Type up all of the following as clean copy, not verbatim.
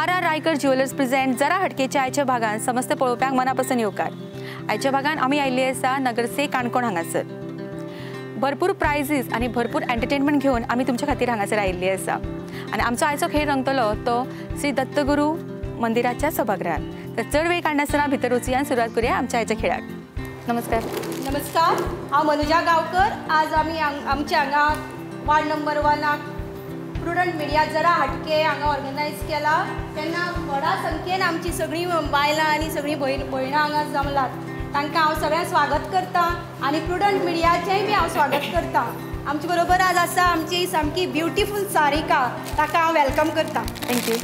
R R Raikar jewellers present जरा हटकेच्या आयच्या भागान समस्त पळोवप्यांक मनापासून येवकार। आयच्या भागान आमी आयिल्ली आसा नगरसे काणकोण हांगासर। भरपूर प्रायजीस आनी भरपूर एंटरटेनमेंट घेवन आमी तुमच्या खातीर हांगासर आयिल्ली आसा आनी आमचो आयचो खेळ रंगतलो तो श्री दत्तगुरू मंदिराच्या सभागृहात। तर चड वेळ काडनासतना भितर वचुया आनी सुरवात करूया आमच्या आयच्या खेळाक। नमस्कार। नमस्कार, हांव मनुजा गांवकर। आज आमी आमच्या हांगा वार्ड नंबर 1 प्रुडंट मिडिया जरा हटके हांगा ऑर्गनायज केला तेन्ना व्हडा संख्येन आमची सगळीं बायलां आनी सगळीं भयणां हांगा जमलात। तांकां हांव सगळ्यांक स्वागत करता आनी प्रुडंट मिडियाचेंय बी हांव स्वागत करता। आमचे बरोबर आज आसा आमची सामकी ब्युटिफूल सारिका, ताका हांव welcome करता। Thank you.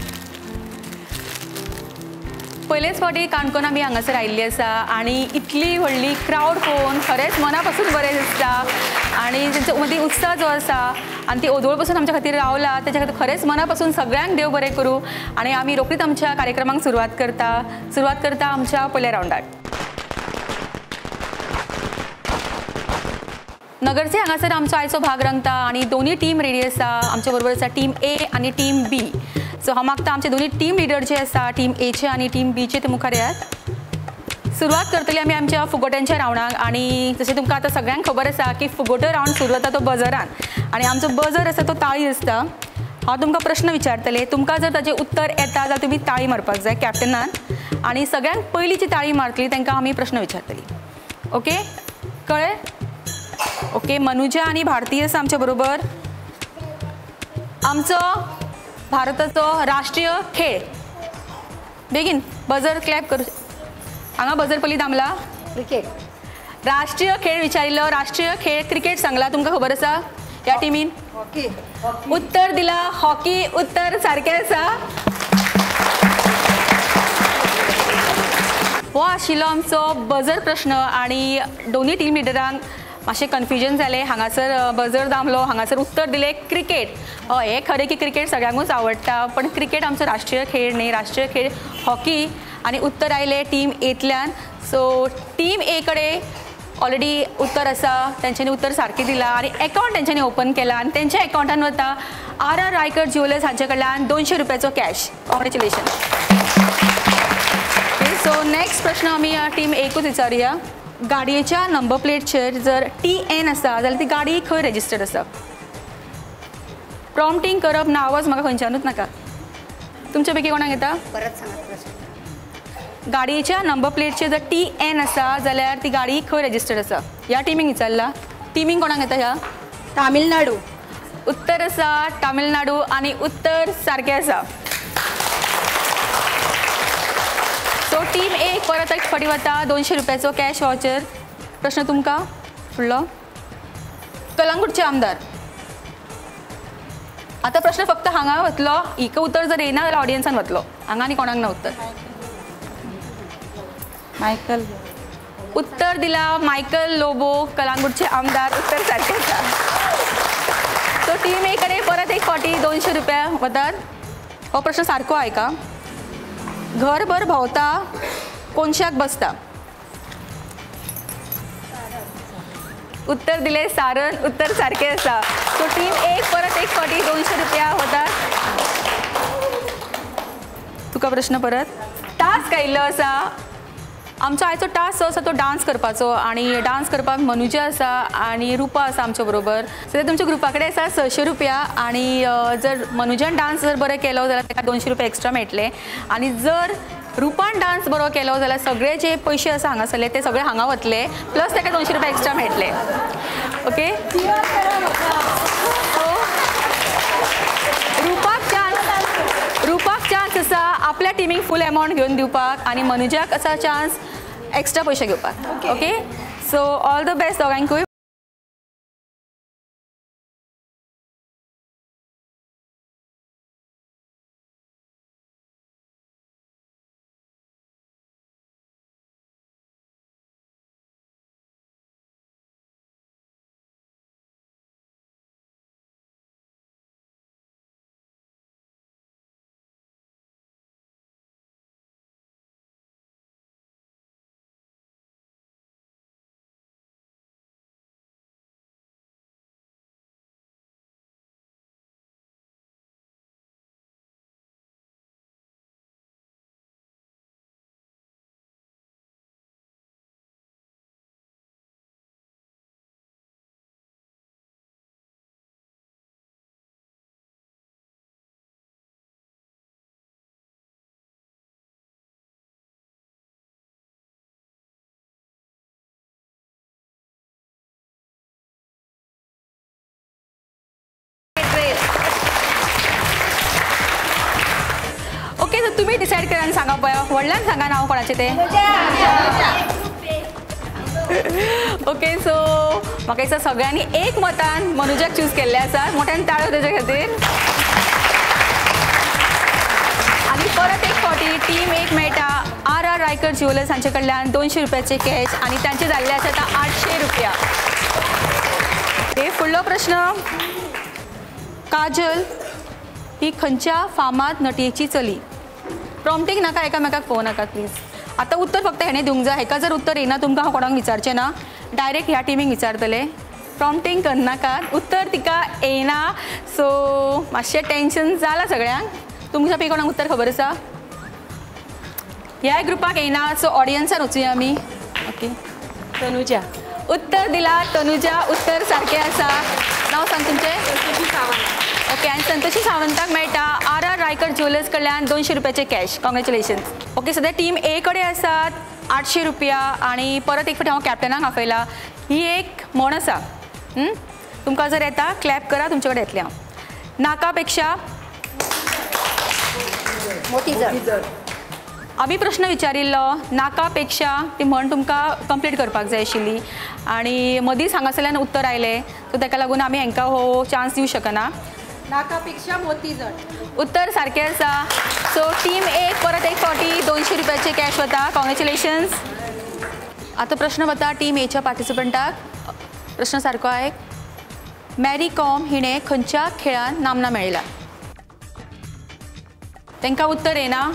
पयलेच फावटी काणकोण आमी हांगासर आयिल्ली आसा आनी इतली व्हडली क्रावड पळोवन खरेंच मना पासून बरें दिसता आनी तेंचो मदीं उत्साह जो आसा आनी ती ओदोळ पासून आमच्या खातीर रावला तेच्या खातीर खरेंच मना पासून सगळ्यांक देव बरें करूं आनी आमी रोखडीच आमच्या कार्यक्रमाक सुरवात करता आमच्या पयल्या रावंडाक। नगरचे हांगासर आमचो आयचो भाग रंगता आनी दोनूय टीम रेडी आसा। आमच्या बरोबर आसा टीम ए आनी टीम बी। सो हांव मागता आमचे दोनूय टीम लिडर जे आसा टीम एचे आनी टीम बीचे ते मुखार येयात। सुरवात करतली आमी आमच्या फुगोट्यांच्या रावंडाक आनी जशें तुमकां आतां सगळ्यांक खबर आसा की फुगोटो रावंड सुरू जाता तो बजरान आनी आमचो बजर आसा तो ताळी आसता। हांव तुमकां प्रश्न विचारतलें, तुमकां जर ताचें उत्तर येता जाल्यार तुमी ताळी मारपाक जाय कॅप्टनान आनी सगळ्यांक पयलीं जी ताळी मारतली तांकां आमी प्रश्न विचारतली। ओके, कळ्ळें? ओके, मनुजा आनी भारती आसा आमच्या बरोबर। आमचो भारताचो राष्ट्रीय खेळ, बेगीन बजर क्लॅप करू। हांगा बजर पयलीं दामला। क्रिकेट। राष्ट्रीय खेळ विचारिल्लो, राष्ट्रीय खेळ क्रिकेट सांगला, तुमकां खबर आसा ह्या टिमीन? हॉकी। उत्तर दिला हॉकी, उत्तर सारकें आसा। हो आशिल्लो आमचो बजर प्रश्न आनी दोनूय टीम लिडरांक मातशें कन्फ्युजन जालें। हांगासर बजर दामलो, हांगासर उत्तर दिलें क्रिकेट। हय, हें खरें की क्रिकेट सगळ्यांकूच आवडटा पण क्रिकेट आमचो राष्ट्रीय खेळ न्ही, राष्ट्रीय खेळ हॉकी आनी उत्तर आयलें टीम एतल्यान। सो टीम ए कडेन ऑलरेडी उत्तर आसा, तेंच्यांनी उत्तर सारकें दिलां आनी एकावंट तेंच्यांनी ओपन केलां आनी तेंच्या एकावंटान वता आर आर रायकर ज्युएलर्स हांचे कडल्यान 200 रुपयाचो कॅश। कॉंग्रेच्युलेशन। सो नेक्स्ट प्रश्न आमी टीम एकूच विचारुया। गाडयेच्या नंबर प्लेटचेर जर टी एन आसा जाल्यार ती गाडी खंय रेजिस्टर्ड आसा? प्रॉम्प्टींग करप ना, आवाज म्हाका खंयच्यानूच नाका। तुमच्या पैकी कोणाक येता? परत सांगात प्रश्न। गाडयेच्या नंबर प्लेटचेर जर टी एन आसा जाल्यार ती गाडी खंय रेजिस्टर्ड आसा? ह्या टिमींक विचारला। टिमींक कोणाक येता ह्या? तामिळनाडू। उत्तर आसा तामिळनाडू आनी उत्तर सारकें आसा। सो टीम एक परत एक फाटी वता 200 रुपयाचो कॅश वावचर। प्रश्न तुमकां फुडलो, कलंगूटचे आमदार। आतां प्रश्न फक्त हांगा वतलो, हिका उत्तर जर येना जाल्यार ऑडियन्सान वतलो, हांगा आनी कोणाक ना उत्तर। मायकल। उत्तर दिला मायकल लोबो, कलंगूटचे आमदार, उत्तर सारकें आसा। सो टीम ए कडेन परत एक फावटी 200 रुपया वतात। हो प्रश्न सारको आयका। घरभर भोंवता कोनशाक बसता? उत्तर दिले सारण, उत्तर सारकें आसा। सो टीम एक परत एक फावटी 200 रुपया वतात। तुका प्रश्न परत। टास्क आयिल्लो आसा आमचो आयचो टास्क जो आसा तो डांस करपाचो आनी डांस करपाक मनुजा आसा आनी रुपा आसा आमच्या बरोबर। सो तुमच्या ग्रुपा कडेन आसा 600 रुपया आनी जर मनुजान डांस जर बरो केलो जाल्यार ताका 200 रुपया एक्स्ट्रा मेळटले आनी जर रुपान डांस बरो केलो जाल्यार सगळे जे पयशे आसा हांगासरले ते सगळे हांगा वतले, प्लस ताका 200 रुपया एक्स्ट्रा मेळटले। ओके, रुपाक चान्स आसा आपल्या टिमीक फूल एमावंट घेवन दिवपाक आनी मनुजाक आसा चान्स एक्स्ट्रा पयशे घेवपाक। Okay, so all the best दोगांकूय। आतां तुमी डिसायड करा आनी सांगा पळय, व्हडल्यान सांगा नांव कोणाचें तें. ओके, सो म्हाका दिसता सगळ्यांनी एक मतान मनुजाक चूज केल्लें आसा. मोठ्यान ताळयो तेजे खातीर. आनी परत एक फावटी टीम एक मेळटा आर आर रायकर ज्युएलर्स हांचे कडल्यान 200 रुपयाचे कॅश आनी तांचे जाल्ले आसा आतां 800 रुपया. हे फुडलो प्रश्न, काजल ही खंयच्या फामाद नटयेची चली? प्रॉम्प्टींग नाका, एकामेकाक पळोवं नाका प्लीज. आतां उत्तर फक्त हेणें दिवंक जाय. हेका जर उत्तर येना तुमकां हांव कोणाक विचारचें ना, डायरेक्ट ह्या टिमीक विचारतलें. प्रॉम्प्टींग करनाकात, उत्तर तिका येना. सो मातशें टेंशन जालां सगळ्यांक. तुमच्या पैकी कोणाक उत्तर खबर आसा? ह्या ग्रुपाक येना, सो ऑडियन्सान वचुया आमी. ओके, तनुजा. उत्तर दिला तनुजा, उत्तर सारकें आसा. नांव सांग तुमचें? संतोषी सावंत. ओके, आनी संतोषी सावंताक मेळटा आर आर रायकर ज्युएलर्स कडल्यान 200 रुपयाचे कॅश. कॉंग्रेच्युलेशन्स. ओके, सद्या टीम ए कडेन आसात 800 रुपया. आनी परत एक फावटी हांव कॅप्टनाक आपयला. ही एक म्हण आसा, तुमकां जर येता क्लॅप करा, तुमचे कडेन येतलें हांव. नाकापेक्षा मोती जड. आमी प्रश्न विचारिल्लो नाकापेक्षा ती म्हण तुमकां कंप्लीट करपाक जाय आशिल्ली आनी मदींच हांगासरल्यान उत्तर आयलें, सो ताका लागून आमी हांकां हो चान्स दिवं शकना. नाकापेक्षा मोती जड. उत्तर सारकें आसा. सो टीम एक परत एक फावटी 200 रुपयाचे कॅश वता. कॉंग्रेच्युलेशन्स. आतां प्रश्न वता टीम एच्या पार्टिसिपंटाक. प्रश्न सारको आयक, मॅरी कॉम हिणें खंयच्या खेळान नामना मेळयला? तांकां उत्तर येना.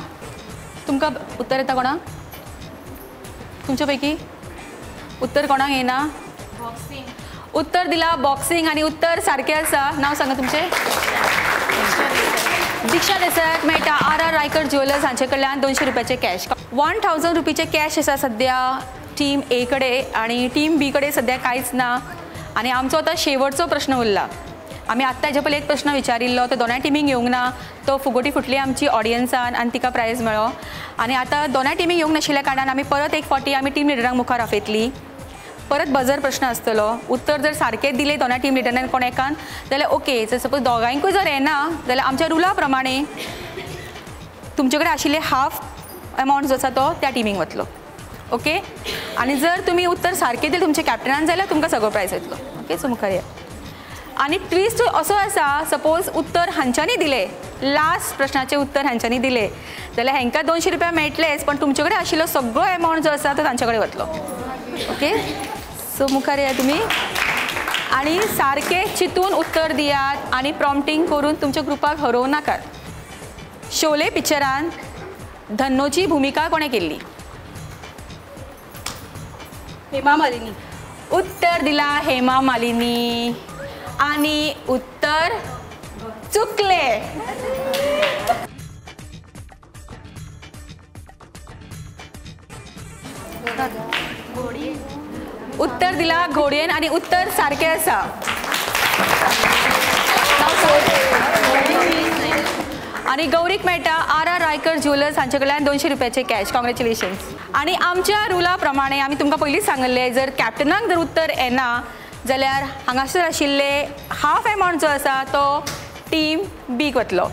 तुमकां उत्तर येता कोणाक? तुमच्या पैकी उत्तर कोणाक येना? बॉक्सिंग. उत्तर दिला बॉक्सिंग आनी उत्तर सारकें आसा. नांव सांगा तुमचें? दीक्षा देसायाक मेळटा आर आर रायकर ज्युएलर्स हांचे कडल्यान 200 रुपयाचे कॅश. 1000 रुपीचे कॅश आसा सद्या टीम ए कडेन आनी टीम बी कडेन सद्या कांयच ना. आनी आमचो आतां शेवटचो प्रश्न उरला. आमी आत्तां हेजे पयलीं एक प्रश्न विचारिल्लो, तो दोनाय टिमींक येवंक ना, तो फुगोटी फुटली आमची ऑडियन्सान आनी तिका प्रायज मेळ्ळो. आनी आतां दोनाय टिमींक येवंक नाशिल्ल्या कारणान आमी परत एक फावटी आमी टीम लिडरांक मुखार आपयतली. परत बजर प्रश्न आसतलो. उत्तर जर सारकें दिलें दोनाय टीम लिडरान कोण एकान जाल्यार ओके, जर सपोज दोगांयकूय जर येना जाल्यार आमच्या रुला प्रमाणे तुमचे कडेन आशिल्ले हाफ एमावंट जो आसा तो त्या टिमींक वतलो. ओके, आनी जर तुमी उत्तर सारकें दिलें तुमच्या कॅप्टनान जाल्यार तुमकां सगळो प्रायज येतलो. ओके, सो मुखार या. आनी ट्विस्ट असो आसा, सपोज उत्तर हांच्यांनी दिलें, लास्ट प्रश्नाचें उत्तर हांच्यांनी दिलें जाल्यार हांकां 200 रुपया मेळटलेच, पण तुमचे कडेन आशिल्लो सगळो एमावंट जो आसा तो तांचे कडेन वतलो. ओके, सो मुखार या तुमी आनी सारकें चिंतून उत्तर दियात आनी प्रॉम्प्टींग करून तुमच्या ग्रुपाक हरोवं नाकात. शोले पिक्चरान धन्नोची भुमिका कोणें केल्ली? हेमा मालिनी. उत्तर दिला हेमा मालिनी आनी उत्तर चुकले. उत्तर दिला घोडयेन आनी उत्तर सारकें आसा. आनी गौरीक मेळटा आर आर रायकर ज्युएलर्स हांचे कडल्यान 200 रुपयाचे कॅश. कॉंग्रेच्युलेशन्स. आनी आमच्या रुला प्रमाणे आमी तुमकां पयलींच सांगिल्लें, जर कॅप्टनाक जर उत्तर येना जाल्यार हांगासर आशिल्ले हाफ एमावंट जो आसा तो टीम बीक वतलो.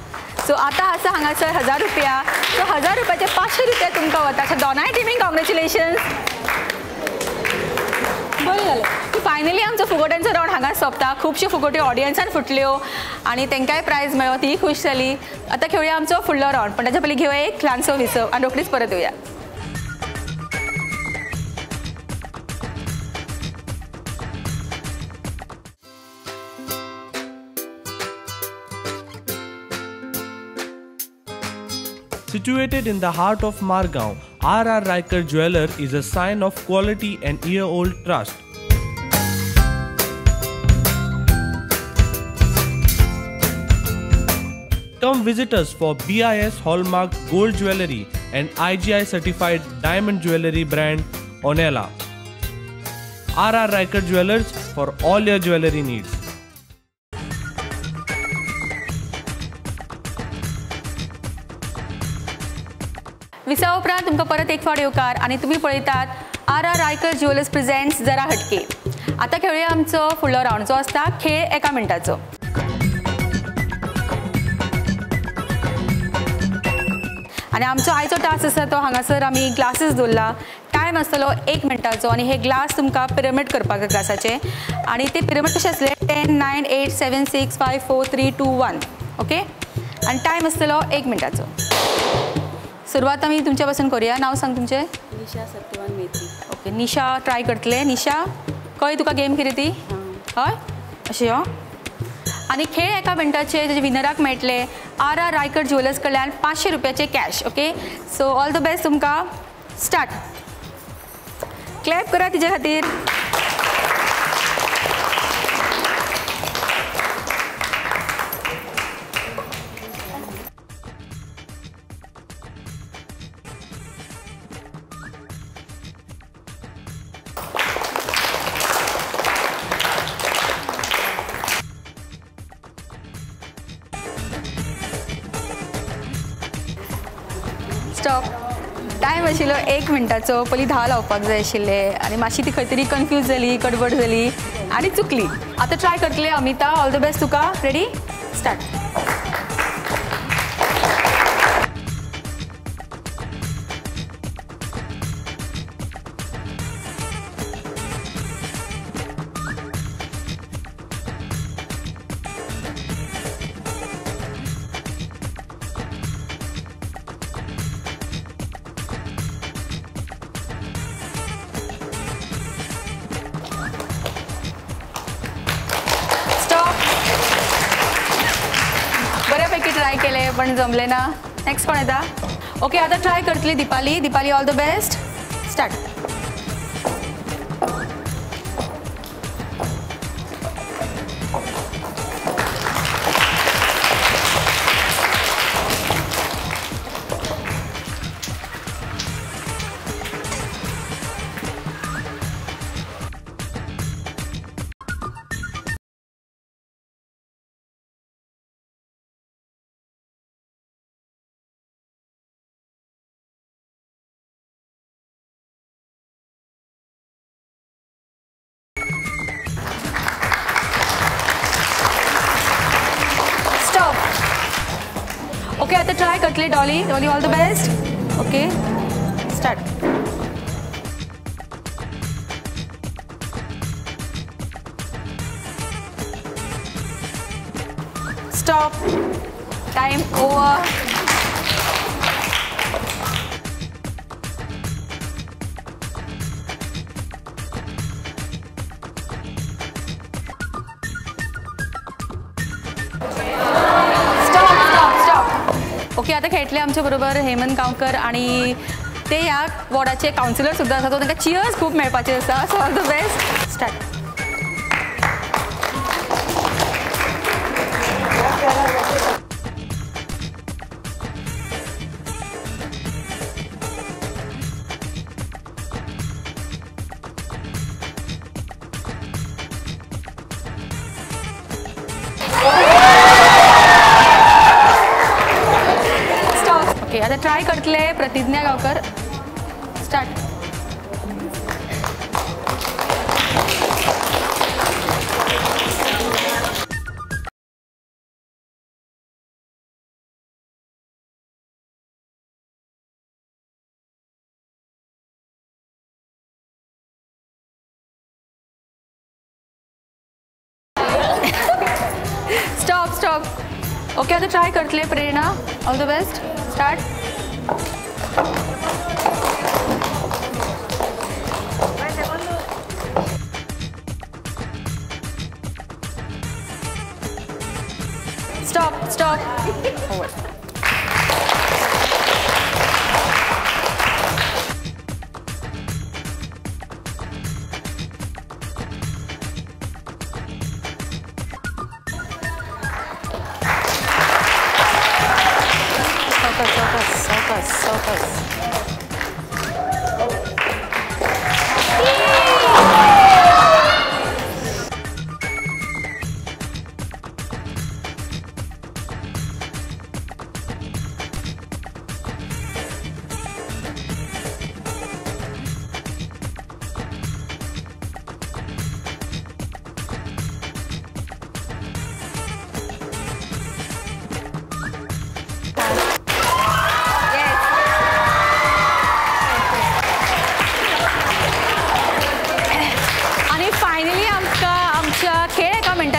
सो आतां आसा हांगासर 1000 रुपया, सो 1000 रुपयाचे 500 रुपया तुमकां वता. सो दोनाय टिमींक कॉंग्रेच्युलेशन्स. बरें जालें. फायनली आमचो फुगोट्यांचो रावंड हांगा सोंपता. खुबश्यो फुगोट्यो ऑडियन्सान फुटल्यो आनी तांकांय प्रायज मेळ्ळो, तीय खूश जाली. आतां खेळुया आमचो फुडलो रावंड, पण ताच्या पयलीं घेवया एक ल्हानसो विसव आनी रोखडीच परत येवया. Situated in the heart of Margao, R.R. Raikar Jeweller is a sign of quality and year-old trust. Come visit us for BIS Hallmark Gold Jewellery and IGI Certified Diamond Jewellery brand Onela. R.R. Raikar Jewellers for all your jewellery needs. विसा उपरांत तुमकां परत एक फावट येवकार आनी तुमी पळयतात R R Raikar jewellers presents Zara Hatke. आतां खेळुया आमचो फुडलो रावंड जो आसता खेळ एका मिनटाचो. आनी आमचो आयचो टास्क आसा तो हांगासर आमी ग्लासीस दवरला. टायम आसतलो 1 मिनटाचो आनी हे ग्लास तुमकां पिरॅमीड करपाक जाय ग्लासाचे आनी ते पिरॅमीड कशे आसले 10 9 8 7 6 5 4 3 2 1. ओके आनी टायम आसतलो 1 मिनटाचो. सुरवात आमी तुमच्या पासून करूया. नांव सांग तुमचें. निशा सत्यवान मेत्री. ओके निशा ट्राय करतले. निशा कळ्ळी तुका गेम कितें ती? हय अशें यो. आनी खेळ एका मिनटाचे तेजे विनराक मेळटले आर आर रायकर ज्वेलर्स कडल्यान 500 रुपयाचे cash. Okay so all the best तुमकां. स्टार्ट. क्लॅप करा तिच्या खातीर. स्टॉप. टायम आशिल्लो 1 मिनटाचो. पयलीं 10 लावपाक जाय आशिल्ले आनी मातशी ती खंय तरी कन्फ्यूज जाली, गडबड जाली आनी चुकली. आतां ट्राय करतले अमिता. ऑल the best तुका. Ready start. बऱ्यापैकी ट्राय केले पण जमले ना. नेक्स्ट कोण येता? ओके आता ट्राय करतली Deepali. Deepali all the best. Start. Okay आता ट्राय करतले Dolly. Dolly all the best. Okay start. Stop. Time over. Okay आता खेळटले आमच्या बरोबर हेमंत गांवकर आणि ते ह्या वॉर्डाचे कावन्सिलर सुद्दां आसा. तो तांकां चियर्स खूब मेळपाचे आसा. So all the best. Start. आता ट्राय करतले Pratijna Gaonkar. Start. Stop stop. Okay आता ट्राय करतले Prerna. All the best. Start. Stop stop. Over. Focus.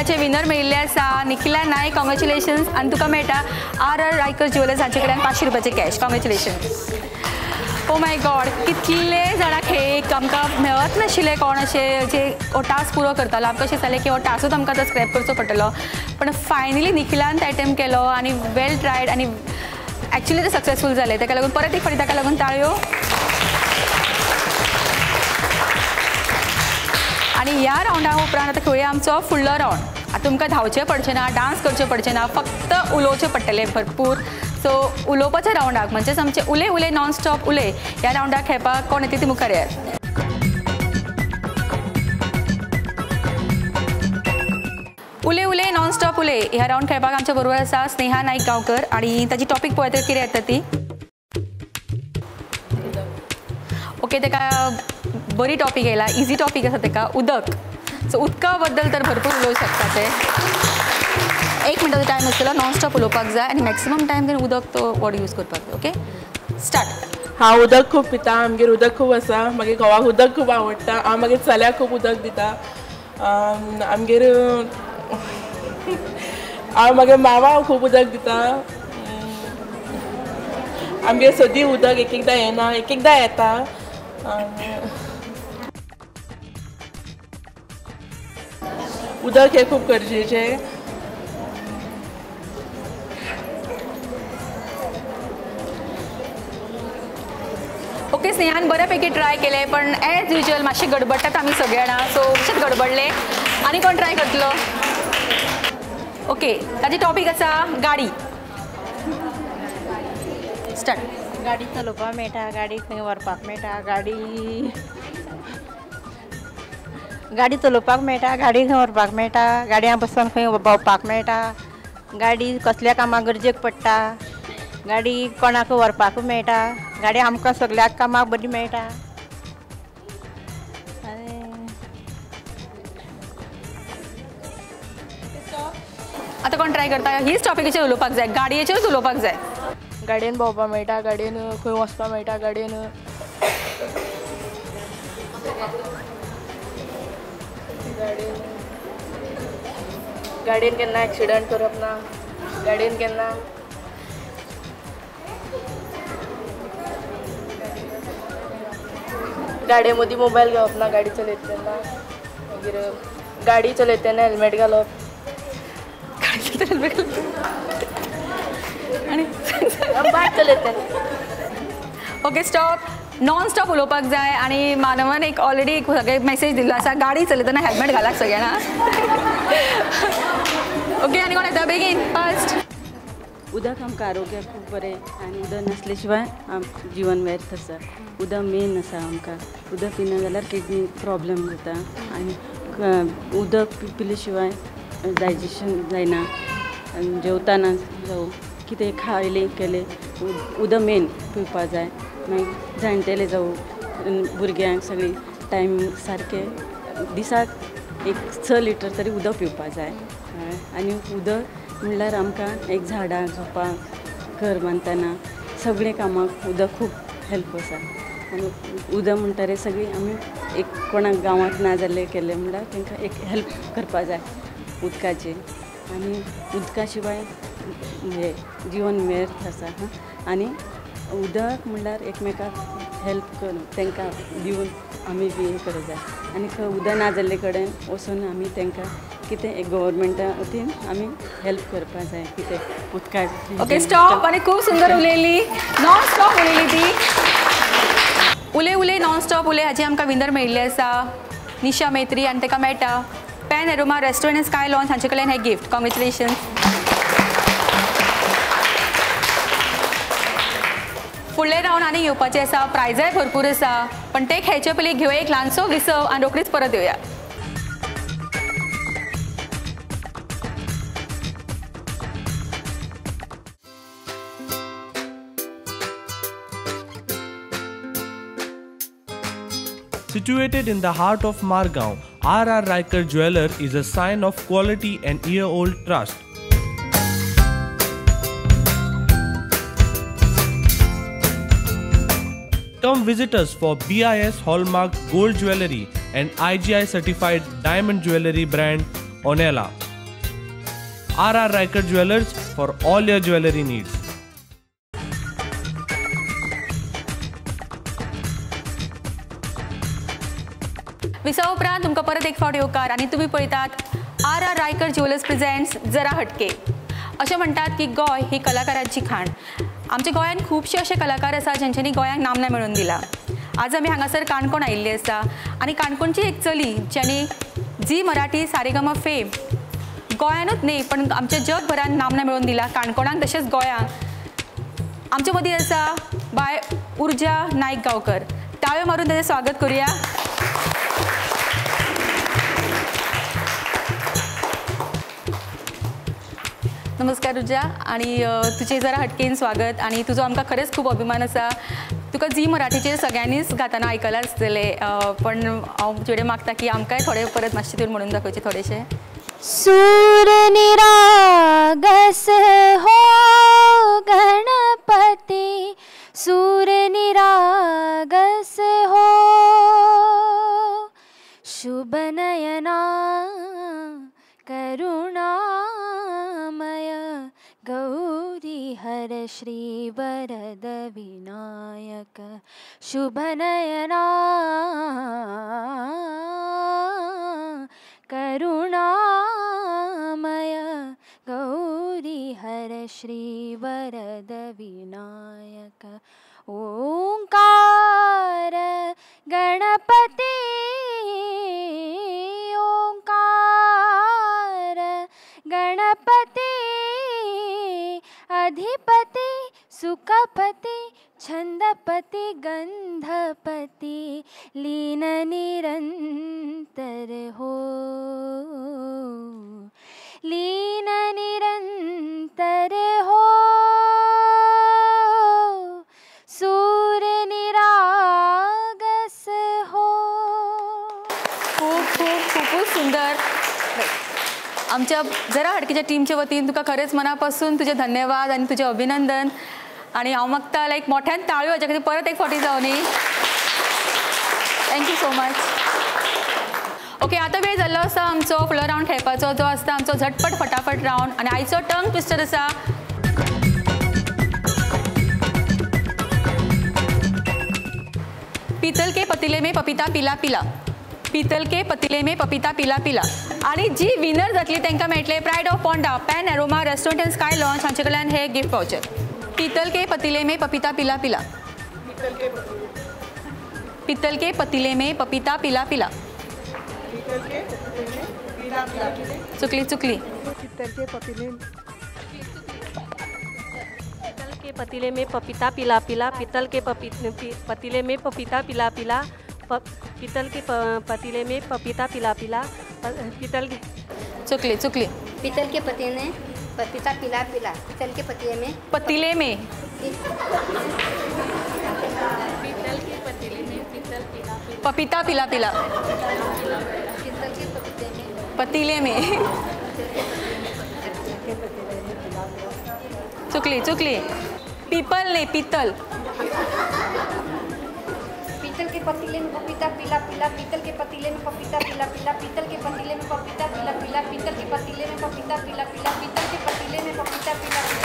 रावंडाचे विनर मेळिल्ले आसा निखिला नायक. कॉंग्रेच्युलेशन्स. आनी तुका मेळटा आर आर रायकर ज्वेलर्स हांचे कडल्यान 500 रुपयाचे cash. Congratulations. Oh my God, कितले जाणां खेळ आमकां मेळत नाशिल्ले कोण अशे जे हो टास्क पुरो करतालो. आमकां अशें जालें की हो टास्कूच आमकां आतां स्क्रॅप करचो पडटलो, पण फायनली निखिलान ते अटेम्प्ट केलो आनी वेल ट्रायड आनी एक्चुअली ते सक्सेसफूल जाले. ताका लागून परत एक फावटी ताका लागून ताळयो. आनी ह्या रावंडा उपरांत आतां खेळया आमचो फुडलो रावंड. आतां तुमकां धांवचें पडचें ना, डांस करचें पडचें ना, फक्त उलोवचें पडटलें भरपूर. सो उलोवपाच्या रावंडाक म्हणजेच आमचे उले उले नॉन स्टॉप उले ह्या रावंडाक खेळपाक कोण येता ती मुखार येयात. उले उले नॉन स्टॉप उले ह्या रावंड खेळपाक आमच्या बरोबर आसा स्नेहा नाईक गांवकर आनी ताची टॉपीक पळयता कितें येता ती. ओके, ताका बरी टॉपीक येयला, इजी टॉपीक आसा ताका, उदक. सो उदका बद्दल तर भरपूर उलोवंक शकता ते. 1 मिनटाचो टायम आसतलो, नॉन स्टॉप उलोवपाक जाय आनी मॅक्सिमम टायम तेणें उदक तो वर्ड यूज करपाक जाय. Okay, start. हांव उदक खूब पिता, आमगेर उदक खूब आसा, मागीर घोवाक उदक खूब आवडटा, हांव मागीर चल्याक खूब उदक दिता, आमगेर हांव मागीर मामा खूब उदक दिता, आमगेर सदी उदक एक एकदां येना, एक एकदां येता. उदक हें खूब गरजेचें. ओके, स्नेहान बऱ्यापैकी ट्राय केलें, पण एज युजल मातशें गडबडटात आमी सगळे जाणां, सो मातशें गडबडलें. आनी कोण ट्राय करतलो? ओके, ताची टॉपीक आसा गाडी. स्टार्ट. गाडी चलोवपाक मेळटा, गाडी खंय व्हरपाक मेळटा, गाडी गाडी चलोवपाक मेळटा, गाडी खंय व्हरपाक मेळटा, गाडयां बसून खंय भोंवपाक मेळटा, गाडी कसल्या कामाक गरजेक पडटा, गाडी कोणाक व्हरपाक मेळटा, गाडी आमकां सगळ्याक कामाक बरी मेळटा. आतां कोण ट्राय करता? हीच टॉपिकाचेर उलोवपाक जाय, गाडयेचेरूच उलोवपाक जाय. गाडयेन भोंवपाक मेळटा, गाडयेन खंय वचपाक मेळटा, गाडयेन गाडयेन केन्ना एक्सिडंट करप ना, गाडयेन केन्ना गाडये मदीं मोबायल घेवप ना, गाडी चलयता तेन्ना, मागीर गाडी चलयता तेन्ना हेल्मेट घालप, आनी बायक चलयता तेन्ना. Okay, stop. नॉन स्टॉप उलोवपाक जाय आनी मानवान एक ऑलरेडी एक सगळे मॅसेज दिल्लो आसा, गाडी चलयतना हेल्मेट घालात सगळ्यांना. ओके, आनी कोण येता बेगीन फास्ट. उदक आमकां आरोग्याक खूब बरें आनी उदक नासले शिवाय जिवन व्यर्थ आसा. उदक मेन आसा आमकां. उदक पिना जाल्यार किडनी प्रॉब्लम जाता आनी उदक पिले शिवाय डायजेशन जायना, जेवताना जावं कितें खायलें केलें उदक मेन पिवपा जाय. मागीर जाणटेले जावं भुरग्यांक सगळीं टायम सारकें दिसाक एक 6 लिटर तरी उदक पिवपा जाय. आनी उदक म्हणल्यार आमकां एक झाडां झोपां घर बांदतना सगळे कामाक उदक खूब हेल्प आसा. आनी उदक म्हणटरीर सगळीं आमी एक कोणाक गांवांत ना जाल्लें केलें म्हणल्यार तांकां एक हेल्प करपा जाय उदकाची. आनी उदका शिवाय हें जिवन व्यर्थ आसा. आनी उदक म्हणल्यार एकमेकाक हेल्प करून तांकां दिवन आमी बी हें करूं जाय. आनी खंय उदक ना जाल्ले कडेन वचून आमी तांकां कितें एक गव्हर्मेंटा वतीन आमी हेल्प करपा जाय कितें उदका. Okay, stop. आनी खूब सुंदर उलयली, नॉन स्टॉप उलयली ती. उले उले नॉन स्टॉप उले हाची आमकां विनर मेळिल्ली आसा निशा मेत्री आनी ताका मेळटा Pan Aroma restaurant and sky lounge हांचे कडल्यान हें गिफ्ट. कॉंग्रेच्युलेशन्स. फुडले रावंड आनी येवपाचे आसा, प्रायजाय भरपूर आसा, पण ते खेळचे पयलीं घेवया एक ल्हानसो विसव आनी रोखडीच परत येवया. Situated in the heart of Margao, R.R. Raikar Jeweller is a sign of quality and year-old trust. Come visit us for BIS Hallmark Gold Jewellery and IGI Certified Diamond Jewellery brand Onela. R R Raikar jewellers for all your jewellery needs. विसा उपरांत तुमकां परत एक फावट येवकार आनी तुमी पळयतात R R Raikar jewellers presents Jara Hatke. अशें म्हणटात की गोंय ही कलाकारांची खाण. आमच्या गोंयांत खुबशे अशे कलाकार आसा ज्यांच्यांनी गोंयांक नामना मेळोवन दिला. आज आमी हांगासर काणकोण आयिल्ली आसा आनी काणकोणची एक चली ज्यांनी झी मराठी सारेगमा फेम गोंयानूच न्ही पण आमच्या जगभरान नामना मेळोवन दिला, काणकोणाक तशेंच गोंयांक. आमचे मदीं आसा बाय उर्जा नायक गांवकर. ताळयो मारून ताचें स्वागत करुया. नमस्कार उर्जा आनी तुजें जरा हटकेन स्वागत आनी तुजो आमकां खरेंच खूब अभिमान आसा. तुका झी मराठीचेर सगळ्यांनीच गाताना आयकलां आसतलें, पण हांव तुजे कडेन मागता की आमकांय थोडे परत मातशें तुवें म्हणून दाखोवचें थोडेशें. सूर निरागस हो गणपती, सूर निरागस हो, शुभ नयना करुणामय गौरी हर श्री वरद विनायक, शुभ नयना करुणामय गौरी हर श्री वरद विनायक. ओंकार गणपती, ओंकार गणपती, अधिपती सुखपती छंदपती गंधपती, लीन निरंतर हो, लीन निरंतर हो, सूर निरागस हो. खूब खूब खूपूच सुंदर. आमच्या जरा हटकेच्या टीमच्या वतीन तुका खरेंच मनापासून तुझे धन्यवाद आनी तुझे अभिनंदन. आनी हांव मागता लायक मोठ्यान ताळयो हाच्या खातीर परत एक फावटी जावं न्ही. Thank you so much. Okay, आतां वेळ जाल्लो आसा आमचो फुडलो रावंड खेळपाचो, जो आसता आमचो झटपट फटाफट रावंड. आनी आयचो टंग ट्विस्टर आसा पीतल के पतीले में पपिता पिला पिला, पीतल के पतीले में पपिता पिला पिला. आनी जी विनर जातली तांकां मेळटले pride of Ponda pan aroma restaurant and sky lounge हांचे कडल्यान हे गिफ्ट वाउचर. पीतल के पतीले में पपिता पिला पिला, पीतल के पतीले में पपिता पिला पिला. चुकली चुकली. पीतल के पतीले में पपीता पिला पिला, पीतल के पतीले में पपीता पिला पिला, पीतल के पतीले में पपीता पिला पिला, पीतल के. चुकली चुकली. पीतल के पतीले में पपीता पिला पिला, पीतल के पतीले में पतीले में पीतल के पतीले में पीतल पिला पिला, पपीता पिला पिला, पीतल के पतीले में पतीले में. चुकली चुकली. पीपल नहीं पीतल. पीतल के पतीले में पपीता पिला पिला, पीतल के पतीले में पपीता पिला पिला, पीतल के पतीले में पपीता पिला पिला, पीतल के पतीले में पपीता पिला पिला, पीतल के पतीले में पपीता पिला पिला,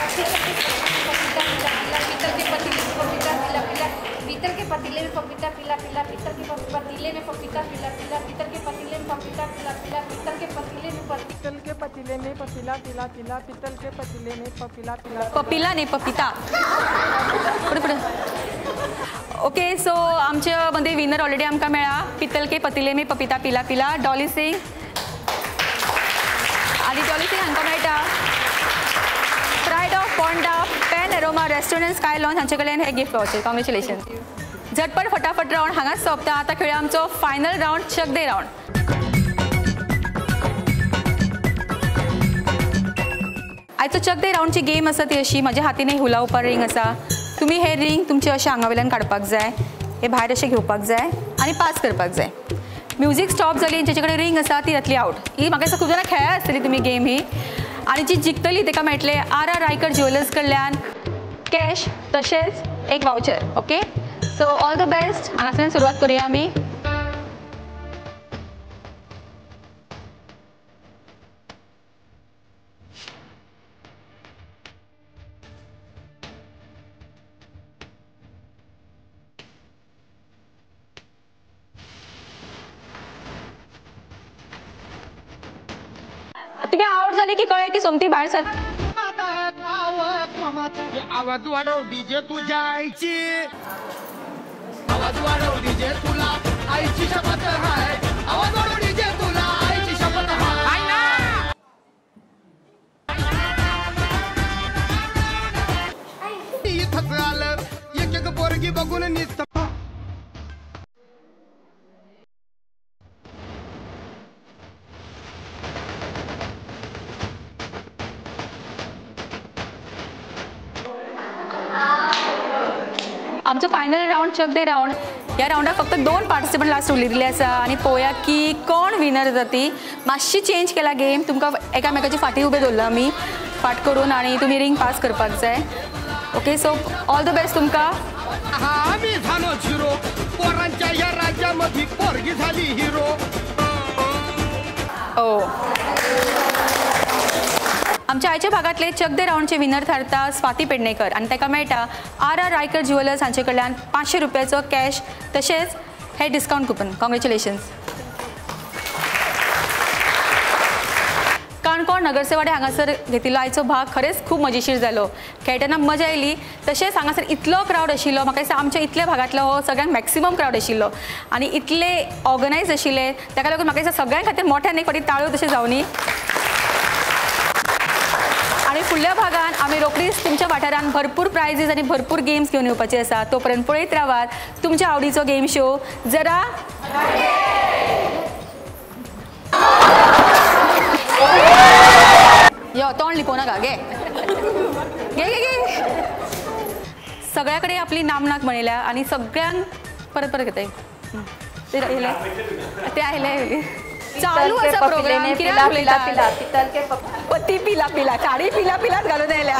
पीतल के पतीले में पपीता पिला पिला, पीतल के पतीले में पपीता पिला पिला, पीतल के पतीले में पपीता पिला पिला, पीतल के पतीले में पपीता पिला पिला, पीतल के पतीले में पीतल के पतीले में पपीला पिला पिला, पीतल के पतीले में पपीला पिला, पपीला नहीं पपीता. ओके, सो आमचे मदीं विनर ऑलरेडी आमकां मेळ्ळा. पीतल के पतीले में पपीता पिला पिला, डॉली सिंग. आनी डॉली सिंग हांकां मेळटा pride of Ponda pan aroma restaurant sky lounge हांचे कडल्यान हे गिफ्ट वाउचर. कॉंग्रेच्युलेशन. झटपट फटाफट रावंड हांगाच सोंपता. आतां खेळया आमचो फायनल रावंड, चक दे रावंड. आयचो चक दे रावंडची गेम आसा ती अशी, म्हज्या हातीन एक हुला उपार रिंग आसा. तुमी हे रिंग तुमचे अशें आंगा वयल्यान काडपाक जाय, हे भायर अशें घेवपाक जाय आनी पास करपाक जाय. म्युजीक स्टॉप जाली जेचे कडेन रिंग आसा ती जातली आवट. ही म्हाका दिसता खूब जाणां खेळ्ळ्या आसतली तुमी गेम ही. आनी जी जिखतली ताका मेळटले आर आर रायकर ज्वेलर्स कडल्यान कॅश तशेंच एक voucher. Okay, so all the best. हांगासरल्यान सुरवात करुया आमी. आउट जाली की कळ्ळें की सोमती भायर सर. आवाज वाढव डीजे तुझ्या आईची, आवाज वाढव डीजे तुला आईची शपथ हाय, आवाज वाढव डीजे तुला आईची शपथ हाय. इथंच आलं एक एक पोरगी बघून निस्त. आमचो फायनल रावंड चक दे रावंड. ह्या रावंडाक फक्त 2 पार्टिसिपंट लास्ट उरिल्ले आसा आनी पळोवया की कोण विनर जाती. मातशी चेंज केला गेम, तुमकां एकामेकाची फाटी उबे दवरला आमी फाट करून आनी तुमी रिंग पास करपाक जाय. Okay, so all the best तुमकां. आम्ही झालो झिरो, पोरांच्या या राज्यामध्ये पोरगी झाली हिरो. ओ आमच्या आयच्या भागांतले चक दे रावंडचे विनर थारता स्वाती पेडणेकर आनी ताका मेळटा आर आर रायकर ज्युवेलर्स हांचे कडल्यान 500 रुपयाचो कॅश तशेंच हे डिस्कावंट कुपन. कॉंग्रेच्युलेशन्स. काणकोण नगरसेवाडे हांगासर घेतिल्लो आयचो भाग खरेंच खूब मजेशीर जालो. खेळटना मजा आयली, तशेंच हांगासर इतलो क्रावड आशिल्लो, म्हाका दिसता आमच्या इतल्या भागांतलो हो सगळ्यांत मॅक्सिमम क्रावड आशिल्लो आनी इतले ऑर्गनायज आशिल्ले, ताका लागून म्हाका दिसता सगळ्यां खातीर मोठ्यान एक फावटी ताळयो तशें जावनी. आनी फुडल्या भागान आमी रोखडीच तुमच्या वाठारान भरपूर प्रायजीस आनी भरपूर गेम्स घेवन येवपाचे आसा. तो पर्यंत पळयत रावात तुमच्या आवडीचो गेम शो जरा यो तोंड लिपोवं नाका. घे घे घे घे. सगळ्या कडेन आपली नामनाक म्हणिल्या आनी सगळ्यांक परत परत घेताय. ते आयले चालू आसा प्रोग्राम. कित्याक उलयता? पती पिला पिला साडी पिला पिलाच घालून आयल्या.